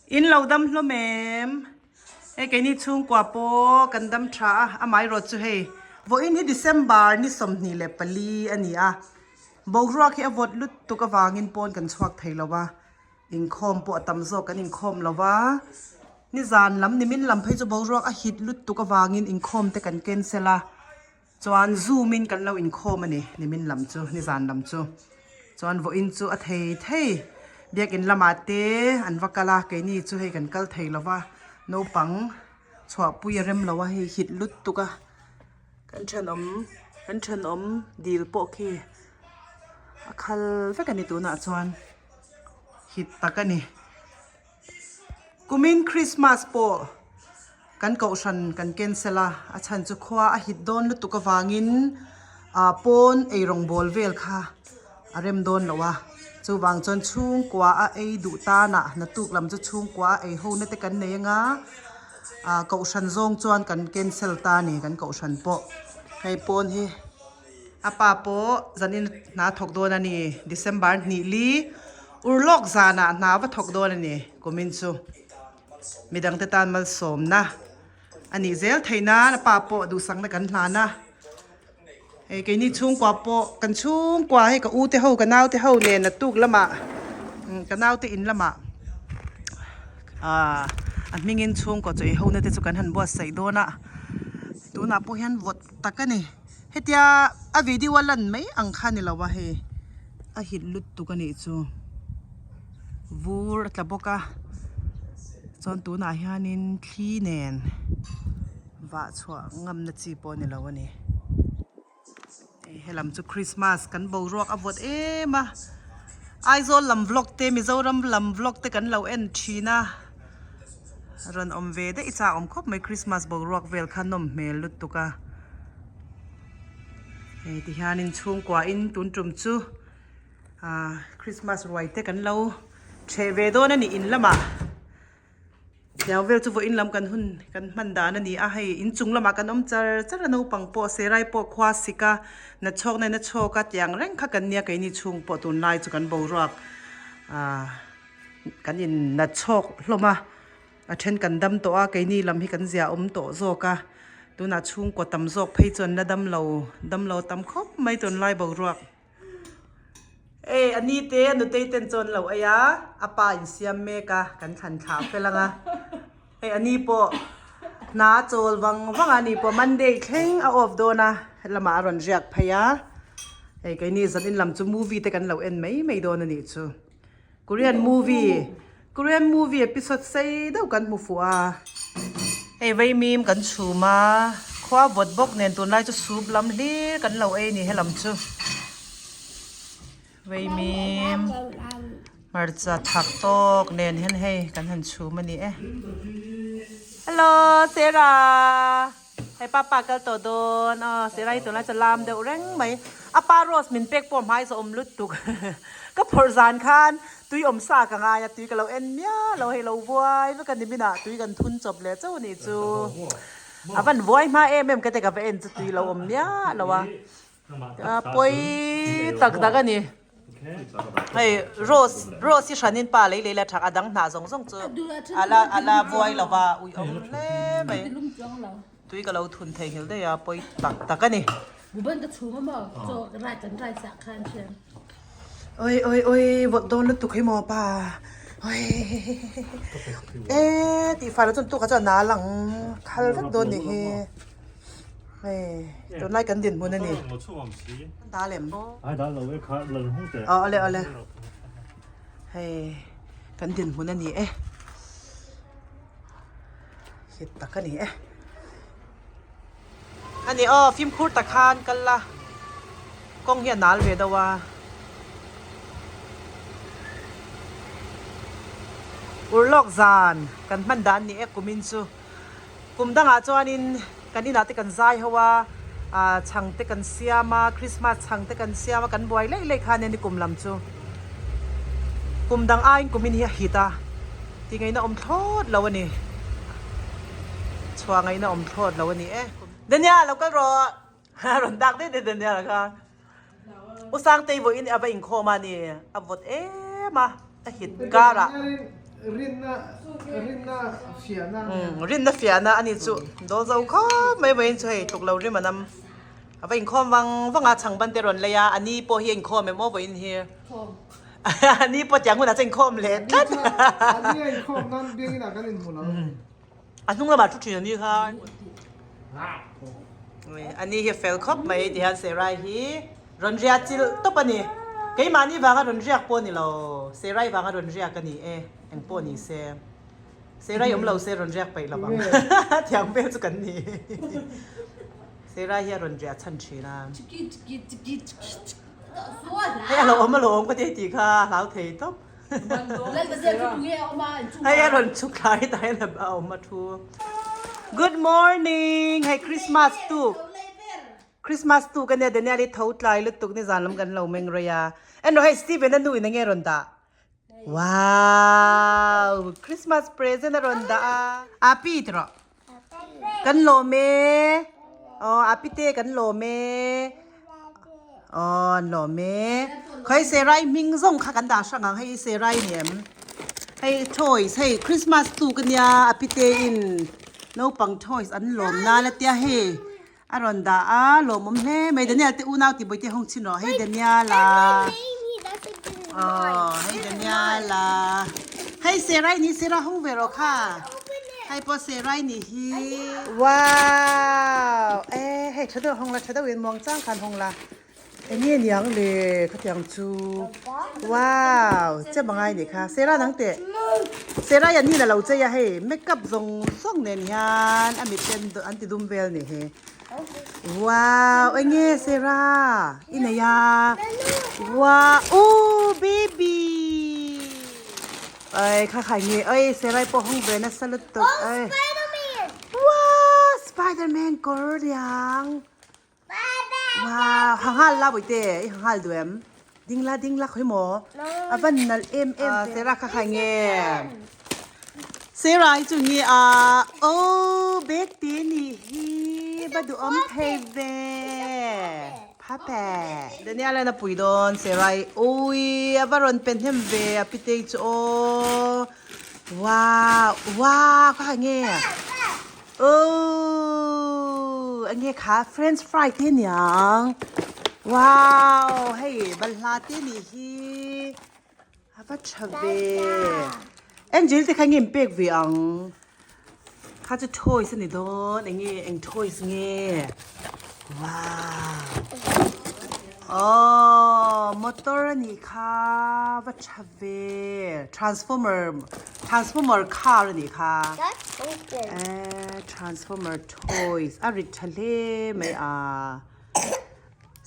In lo dam hlawm em? Hei keini chhungkua pawh kan dam tha a, amaherawh chu hei vawiin hi December ni 24 a ni a, boruak hi a vawt lutuk avangin pawn kan chhuak thei lo a, inkhawm pawh a tam zawk kan inkhawm lo a, nizan lam nimin lam phei chu boruak a hit lutuk avangin inkhawm te kan cancel a. Chuan zoom in kan lo inkhawm a ni, nimin lam chu, nizan lam chu. Chuan vawiin chu a thei thei, biakin lamah te an va kal a, keini chu hei kan kal thei lo va, naupang chhuahpui a rem lo a, hei hit lut tuk a, kan thenawm, kan thenawm dil pawh khi a khal vek a ni tunah chuan, hit tak a ni. Kumin Christmas pawh kan kohhran kan cancel a, a chhan chu khua a hit dawn lutuk avangin ah pawn eirawng bawl vel kha a rem dawn lo a, chuvang chuan chhungkua a ei duh tanah naktuk lam chu chhungkua a ei ho na te kan nei anga ah kohhran zawng chuan kan cancel ta a ni kan kohhran pawh hei pawn hi. A pa pawh zanin hna thawk dawn a ni. December hnih li urlawk zanah hna va thawk dawn a ni kumin chu. Midangte tan malsawmna a nih zel theih nan a pa pawh duhsakna kan hlan a. Hei keini chhungkua pawh kan chhungkua hei ka u te ho ka nau te ho nen naktuk lamah ka nau te in lamah ahh a hmingin chhungkua chaw ei ho na te chu kan han buatsaih dawn a. Tunah pawh hian vawt tak a ni. Hetia a video a lan mai ang kha ni lo a hei a hit lutuk a nih chu vur a tla bawk a chuan tunah hianin thli nen vah chhuah ngamna chi pawh a ni lo a ni hei helam chu christmas kan boruak a vawt em a Aizawl lam vlog te Mizoram lam vlog te kan lo en thin a rawn awm ve daih chak awm khawp mai christmas boruak vel kha nawm hmel lutuk a. Hei ti hianin chhungkua in tun tum chu ah Christmas ruai te kan lo theh ve dawn a ni in lamah tiang vel chu vawiin lam kan hun kan hman dan a ni a hei inchung lamah kan awm char char a naupang pawh serai pawh khua sik a nachhawk na in a chhawk a tiang reng kha kan nia keini chhung pawh tunlai chu kan boruak ah kan in nachhawk hlawm a. A then kan dam tawh a, keini lam hi kan zia awm tawh zawk a, tunah chhungkaw tam zawk phei chuan la dam lo, dam lo tam khawp mai tunlai boruak. Ei a ni te a nutei ten chuan lo ei a, a pa insiam mek a, kan thlan thlah fel ang a, hei a ni pawh hna a chawl vang vang a, a ni pawh Monday thleng a off dawn a, helamah a rawn riak phei a, hei keini zanin lam chu movie te kan lo en mai mai dawn a nih chu. Korean movie Korean movie episode sei deuh kan hmu fuh a hei vaimim kan chhum a khua vawt bawk nen tunlai chu soup lam hlir kan lo ei a ni helam chu vaimim hmarcha thak tawk nen hian hei kan han chhum a ni e hello Sarah. Hei papa kal tawh dawn aw Sirai tunlai chu lam deuh reng mai a pa rose min pek pawh hmai zawh awm lutuk ka phawrh zan khan tui awm sa ka ngai a tui ka lo en miah lo hei lo vuai vek a ni minah tui kan thun chawp leh chauh a nih chu a van vuai hma em em ka te ka va en chu tui lo awm miah lo a. A pawi tak tak a ni. Hei rose rose hi hranin pa lei lei la thak a dang hnah zawng zawng chu a la a la buai lo va ui awm hle mai. Tui ka lo thun thei nghilh daih a pawi tak tak a ni. Oi oi oi vawt dawn lutuk hi maw pa oi e tih fai lo chuan tukah chuan a nal ang khal vek dawn nih hi. Hei tunlai kan dinhmun a ni. Dal em? Aw awle awle. Hei kan dinhmun a ni e. Hit tak a ni e. A ni aw fimkhur tak khan kal la kawng hi a nal ve deuh a. Urlawk zan kan hman dan ni e kumin chu. Kum dangah chuanin kan inah te kan zai ho a, ah chhang te kan siam a, Christmas chhang te kan siam a, kan buai leih leih kha ania ni kum lam chu. Kum dang aiin kum in hi a hit a, ti ngaihna awm thlawt lo a ni. Chhuah ngaihna awm thlawt lo a ni e. Daniel lo kal rawh, a rawn dak daih daih Daniel kha. U Sangtei vawiin a va inkhawm a ni, a vawt em a, a hit karah. Rinna rinna fiahna a nia. Rinna fiahna a ni chu dawl zo khawp mai vawiin chu hei tluk lo rim a nam. A va inkhawm vang vang a, chhang ban te rawn lei a, a ni pawh hi a inkhawm em aw vawiin hi. A ni pawh tiang hunah chuan inkhawm leh tlat. A ni a inkhawm nan biangin ah kan inhmu lo. A hnung lamah thu thin a ni khan. A ni hi fel khawp mai ti hian Serai hi rawn riah chilh tawp a ni. Keimahni vanga rawn riak pawh a ni lo, Serai vanga rawn riak a ni e, eng pawh ni se. Serai awm lo se rawn riak peih lo ang. Thiang vel chu kan ni. Serai hi a rawn riah chhan thin a. Hei a lo awm alawm ka ti tih kha a hlau thei tawp. Hei a rawn chhuk thlai tah hian a awm a thu. Good morning hei Christmas tuk Christmas tuk ania Daniel i tho tlai lutuk nizan lam kan lo meng rei a. Enrawh hei Steven a nu in enge rawn dah. Wow Christmas present a rawn dah a. Api tiraw. Kan lawm e. Aw api te kan lawm e. Aw an lawm e. Khawi Serai hming zawng kha kan dah hrang ang hei Serai ni em. Hei toys hei Christmas tuk ania api te in naupang toys an lawm nan atia hei a rawn dah a lawmawm hle mai Daniel te unau tih bawihte hawng chhin rawh hei Daniel a aw hei Daniel a hei Serai ni Sera hawng ve rawh kha hei pawh Serai ni hi wow e hei tha deuh hawng la tha deuh in muang chang khan hawng la eng nge niang le khatiang chu wow chem angai nih kha Sera nang teh Serai an ni la lo chei a hei makeup zawng zawng nen hian a mit te an ti dum vel nih hi wow eng nge Sera i nei a wow ooh baby oi kha khai nge oi Serai pawh hawng ve nasa lutuk oi wow spiderman kawr liang. Wow, hanghal la boite, i hanghal duh em? Ding la, ding la khawi maw? A van nalh em em ve. Sarah kha khai nge? Sarah hi chu nge a, oh bag te nih hi, va duhawm thei ve. Phape. Daniel hian a pui dawn Sarah hi, ui a va rawn pe hnem ve a pitei chu aw. Wow, wow kha khai nge? Ooh enge kha french fry te aniang wow hei balhla te nih hi a va tha ve angel te kha nge in pek ve ang kha chu toys a ni dawn enge eng toys nge wow aww motor a nih kha va tha ve transformer transformer car a nih kha. Eh transformer toys a rit tha hle mai a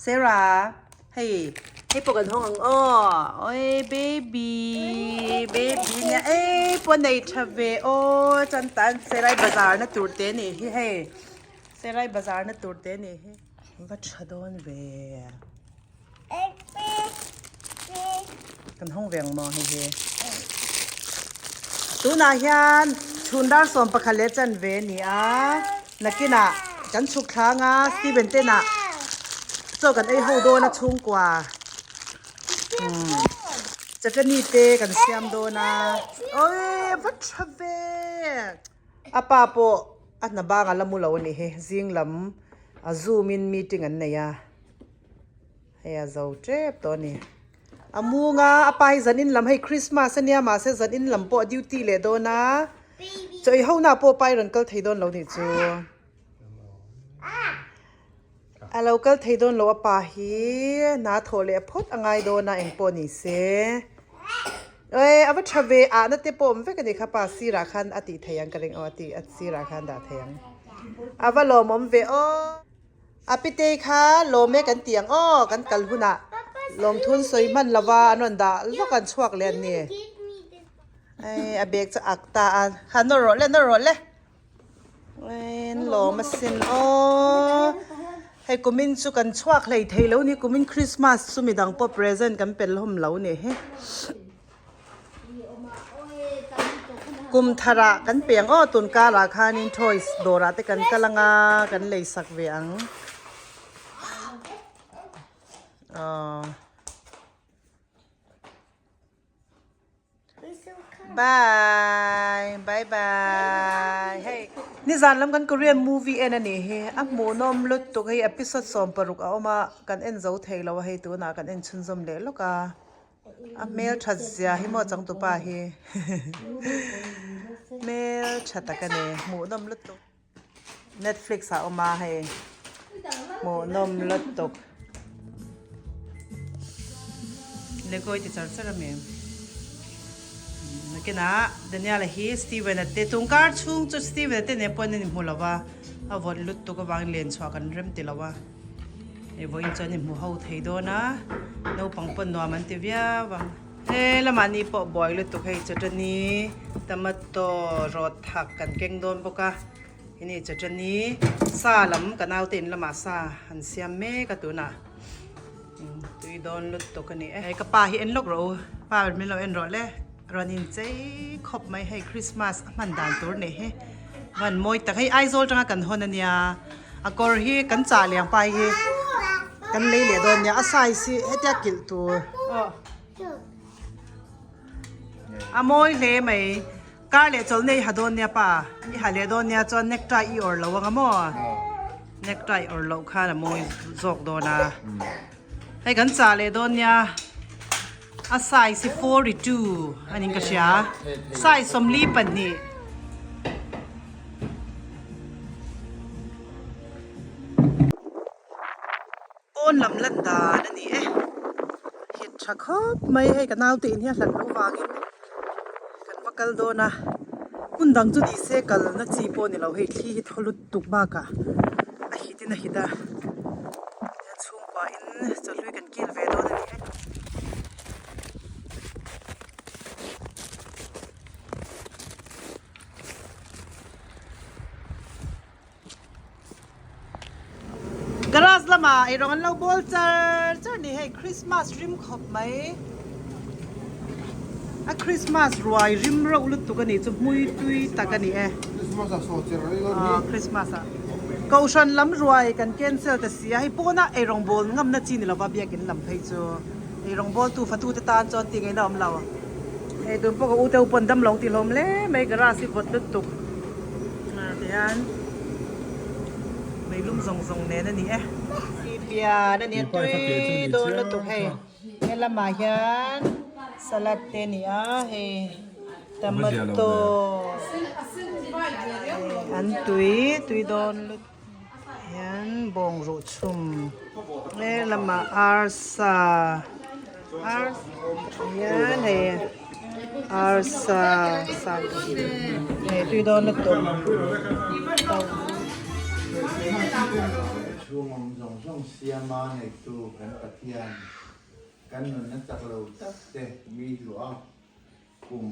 Sarah hei hei pawh kan hawng ang aw oi baby baby nia ei pawh nei tha ve aw chuan tan Serai bazar na tur te nih hi hei Serai bazar na tur te nih hi va tha dawn ve Kan hawng ve ang maw hei hi. Tunah hian chhun dar 11 leh chanve a ni a, nakinah kan chhuk thlang a Steven te nah chaw kan ei ho dawn a chhungkua chutney te kan siam dawn a awii va tha ve a pa pawh a hna bang a la mu lo a nih hi zing lam a zoom in meeting an nei a. Hei a zo tep tawh a ni. A mung a, a pa hi zan in lam hei Christmas a nia mahse zan in lam pawh a duty leh dawn a. Chaw i ho na pawh pa i rawn kal thei dawn lo nih chu. A lo kal thei dawn lo a pa hi hna thawh leh phawt a ngai dawn a eng pawh ni se. Oi a va tha ve ah na te pawh awm vek a ni kha pa sirah khan a tih thei ang ka ring aw a tih a sirah khan dah thei ang. A va lawmawm ve aw. A pitei kha lawm e kan ti ang aw kan kal hunah lawmthun sawi hman lova an rawn dah lawk an chhuak leh an ni. Ei a bag chu ak ta a kha nawr rawh le nawr rawh le ei an lawm asin aw hei kumin chu kan chhuak hlei thei lo ni kumin Christmas chu midang pawh present kan pe hlawm lo ni hi. Kum tharah kan pe ang aw tun karah khanin toys dawrah te kan kal anga kan lei sak ve ang aw. Bye bye bye hei nizan lam kan Korean movie en anih hi a hmuhnawm lutuk hei episode 16 a awm a kan en zo thei lo a hei tunah kan en chhunzawm leh lawk a a hmelthat zia hi maw changtupa hi hmeltha tak a ni hmuhnawm lutuk. Netflix ah awm a hei hmuhnawm lutuk Lego i ti char char a mi nakinah Daniel a hi Steven a te tungkar chhung chu Steven a te nen pawh an inhmu lo va a vawt lutuk avangin len chhuah kan rem ti lo a hei vawiin chuan an inhmu ho thei dawn a naupang pawh nuam an ti viau ang. He lamah ni pawh buai lutuk hei chutani tomato rawt thak kan keng dawn bawk a heni chutani sa lam ka naute in lamah sa an siam mek a tunah tui dawn lutuk a ni e. Hei ka pa hi en lawk rawh u pa min lo en rawh le rawn inchei khawp mai hei Christmas a hman dan tur nei hi van mawi tak hei Aizawl tanga kan hawn a nia a kawr hi kan chah liang pa hi kan lei leh dawn nia a size hi hetia kilh tur. A mawi hle mai. Kar leh chawlh nei ha dawn nia pa. I ha leh dawn nia chuan necktie i awrh lo anga maw? Necktie awrh loh khan a mawi zawk dawn a. Hei kan chah leh dawn nia. A size hi 42 a niin ka hria. Size 42. Pawn lam lan dan a ni e. Hit tha khawp mai hei ka naute in hi a hlat loh vangin kan va kal dawn a. Hmun dang chu ni se kal na chi pawh ni lo hei thli hi thaw lut tuk bakah a hit in a hit a. Tihian chhungkua in chawhlui kan kil ve dawn a ni e. Garage lamah eirawng an lo bawl char char ni hei Christmas rim khawp mai a Christmas ruai rim reuh lutuk a nih chu hmui tui tak a ni e ah Christmas ah Kohhran lam ruai kan cancel ta si a hei pawna eirawng bawl ngamna chi ni lova biakin lam phei chu eirawng bawl tu fatu te tan chuan tih ngaihna a awm lo hei tun pawh ka u te u pawn damlo tih hlawm hle mai garage hi vawt lutuk. Tihian meilum zawng zawng nen a ni e. Pian a ni a tui dawn lutuk hei he lamah hian salad te a ni a hei tomato an tui tui dawn lutuk hian bawng ruh chhum he lamah arsa arsa hian hei. Arsa sak hei tui dawn lutuk Chhung awm zawng zawng siama neitu kan Pathian, kan nunna chak lo tak te mi hluah a kum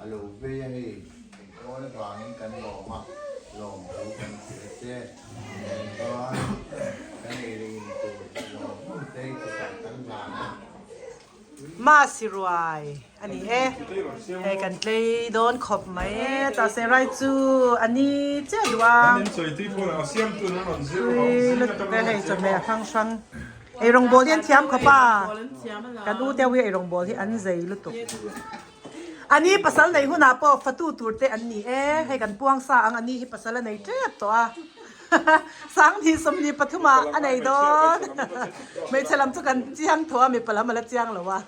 a lo vei a hei, engkawl avangin kan lawm a, lawmthu kan hrilh a che. Chuan kan ei leh in tur zawng zawng te i kutah kan hlan a. Masi ruai a ni e, hei kan tlei dawn khawp mai e, ta se rai chu a ni chiah duh a, tui lutuk e hei chawhmeh hrang hrang eirawng bawl hi an thiam khawp a, kan u te ho hi eirawng bawl hi an zei lutuk a ni pasal nei hunah pawh fatu tur te an ni e, hei kan puang sa ang a ni hi pasal a nei tep tawh a. Sanghnih 23 ah a nei dawn. Hmeichhe lam chu kan chiang tho a, mipa lam a la chiang lo a.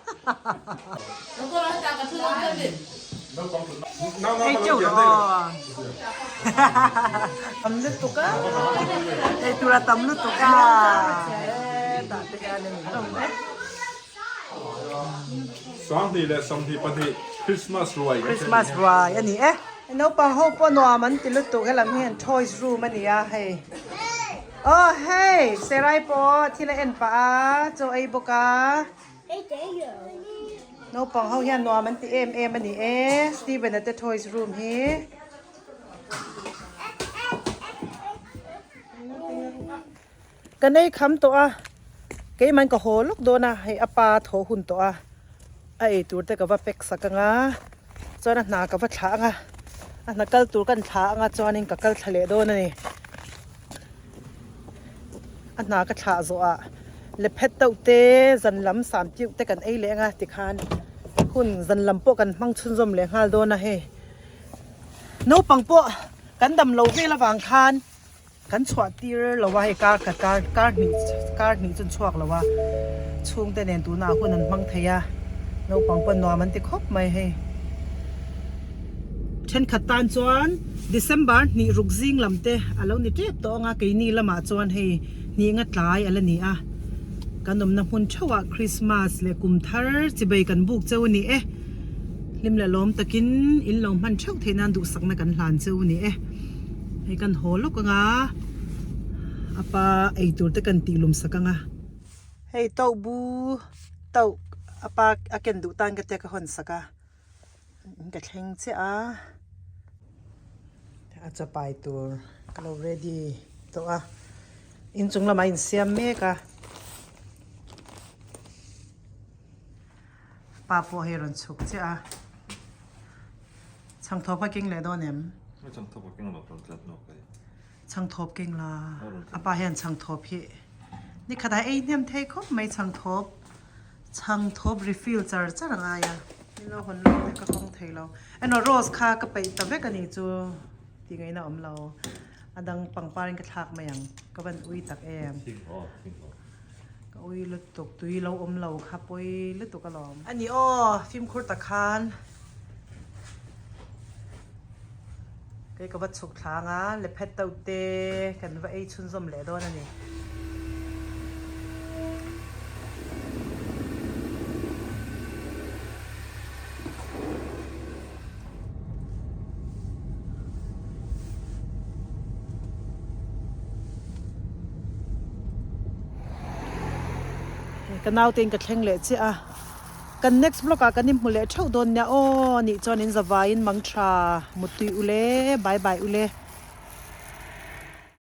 Hei teuh rawh aw. Tam lutuk a. Ei tur a tam lutuk a. Hetah te hian a ni hlawm e. 2022 Christmas ruai Christmas ruai a ni e. Naupang ho pawh nuam an ti lutuk helam hi an toys room a ni a hei aw hei Serai pawh thil a en pah a chaw ei bawk a naupang ho hian nuam an ti em em a ni e Steven a te toys room hi. Ka nei kham tawh a, keimah ka haw lawk dawn a, hei a pa thaw hun tawh a, a ei tur te ka va pack sak ang a, chuan a hna ka va thlah ang a, a hna kal tur kan thlah ang a chuanin ka kal thla leh dawn a ni. A hna ka thlah zawh ah lephet deuh te zan lam sam tiu te kan ei leh ang a tikhan. Hun zan lam pawh kan hmang chhunzawm leh nghal dawn a hei. Naupang pawh kan dam lo vel avang khan kan chhuah tir lo a hei kar khat kar kar hnih kar hnih chu an chhuak lo a chhungte nen tunah hun an hmang thei a naupang pawh nuam an ti khawp mai hei. Thenkhat tan chuan December hnih ruk zing lam te a lo ni tep tawh ang a keini lamah chuan hei hnih nga tlai a la ni a. Kan awmna hmun theuhah Christmas leh kum thar chibei kan buk cheu a ni e. Hlim leh lawm takin in lo hman theuh theih nan duhsakna kan hlan cheu a ni e. Hei kan haw lawk anga a pa eitur te kan tih lum sak anga. Hei tauh bu tauh a pa a ken duh tan ka tia ka hawn sak a. In ka thleng chiah a. A chapai tur ka lo ready tawh a. Inchung lamah a insiam mek a. Pa pawh hei rawn chhuk chiah a. Chhangthawp kha keng leh dawn em? Chhangthawp ka keng lo rawn tlat nawk e. Chhangthawp keng la. A pa hian chhangthawp hi nikhat ah ei hnem thei khawp mai chhangthawp chhangthawp refill char char a ngai a. Min lo hawn lawk teh ka hawng thei lo. Emaw rose kha ka peih ta vek a ni chu tih ngaihna awm lo. A dang pangpar in ka thlak mai ang ka van ui tak em. Ka ui lutuk tui lo awm lo kha pawi lutuk alawm. A ni aw fimkhur tak khan kei ka va chhuk thlang a lephet deuh te kan va ei chhunzawm leh dawn a ni. Ka naute in ka thleng leh chiah a kan next vlog ah kan inhmu leh theuh dawn nia aw nih chuan in zavaiin mang tha mutui ule bye bye ule.